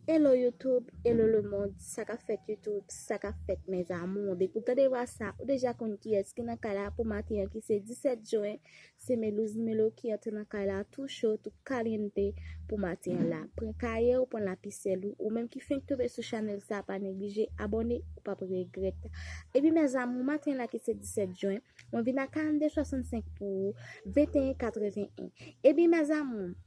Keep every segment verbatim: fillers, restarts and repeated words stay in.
Hello YouTube, hello le monde, sa k ap fèt YouTube, sa k ap fèt mes amours. Depi w tande vwa sa, ou deja konn kiyès ki nan kay la pou maten an ki se disèt jen. Se Melouz Melo ki antre nan kay la tou cho, tou kalyente pou maten an la. Pran kaye w, pran lapisèl ou, ou menm ki fenk tonbe sou chanèl sa, pa neglije abòne, ou p ap regrèt. Epi mes amours, maten an la ki se disèt jen, mwen vin ak karannde swasannsenk pou ou, venteyen katreven en. Epi mes amours,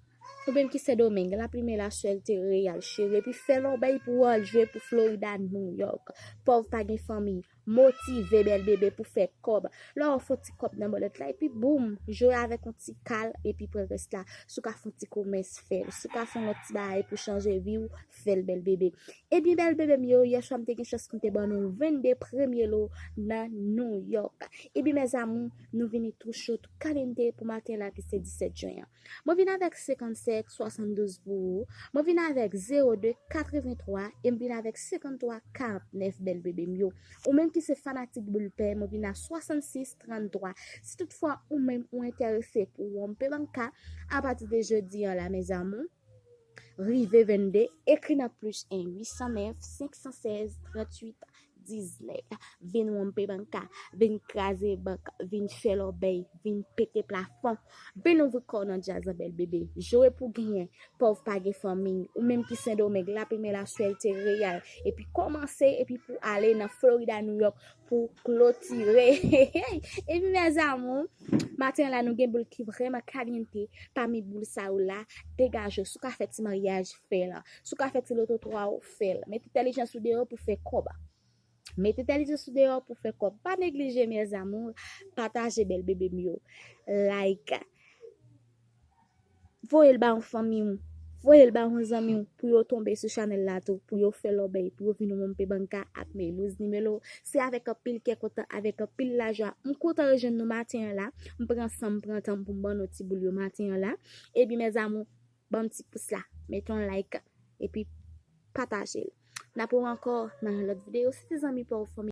ou menm ki Sendomeng, la primera suerte real cheri, epi fè lòbèy pou w al jwe pou Florida, New York. Pòv pa gen fanmi, motive bèl bebe pou fè kòb. Lè w fè yon ti kòb nan bòlèt la, epi boum, jwe avèk yon ti kal, epi pran rès la. Si w ka fè yon ti komès, fè l. Si w ka fè yon lòt ti bagay pou chanje vi w, fè l bèl bebe. Epi bèl bebe m yo, yè swa m te gen chans pou m te ban nou vennde premye lo nan New York. Epi mes amours, nou vini tou cho, tou kalyente pou maten la ki se disèt jen an. Mwen vin avèk senkannsèt swasanndouz pou ou. Mwen vin avèk zewo de katreventwa e m vin avèk senkanntwa karantnèf bèl bebe m yo. Ou menm ki se fanatik Bulpen, mwen vin a swasannsis tranntwa. Si toutfwa ou menm ou enterese pou wonpe banka, apati de jodi an la, mes amours, rive vennde, ekri nan plis en uit san nèf senk san sèz tranntuit diznèf. Vin wonpe banka, vin kraze bank, vin fè lòbèy, vin pete plafon. Vin ouvri kò w nan djaz lan bèl bebe. Jwe pou genyen, pòv pa gen fanmi. Ou menm ki Sendomeng, la primera suerte real. Epi kòmanse, epi pou ale nan Florida, New York, pou klotire. Epi mes amours, maten an la nou gen boul ki vrèman kalyente pami boul sa yo la. Degaje w, si w ka fè ti maryaj, fè l. Si w ka fè ti loto twa w, fè l. Met entèlijans ou deyò pou fè kòb. Met entèlijans ou deyò pou fè kòb. Pa neglije mes amours, pataje bèl bebe m yo. Like. Voye l ba yon fanmi w. Voye l ba yon zanmi w pou yo tonbe sou chanèl la tou, pou yo fè lòbèy, pou yo vin wonpe banka ak Melouz Melo. Se avèk anpil kè kontan, avèk anpil lajwa. M kontan rejwenn nou maten an la. M pran san m, pran tan m pou m ban nou ti boul yo maten an la. Epi mes amours, ban m ti pous la. Mete yon like. Epi pataje l. N ap wè ankò nan yon lòt videyo. Se ti zanmi pa w fanmi.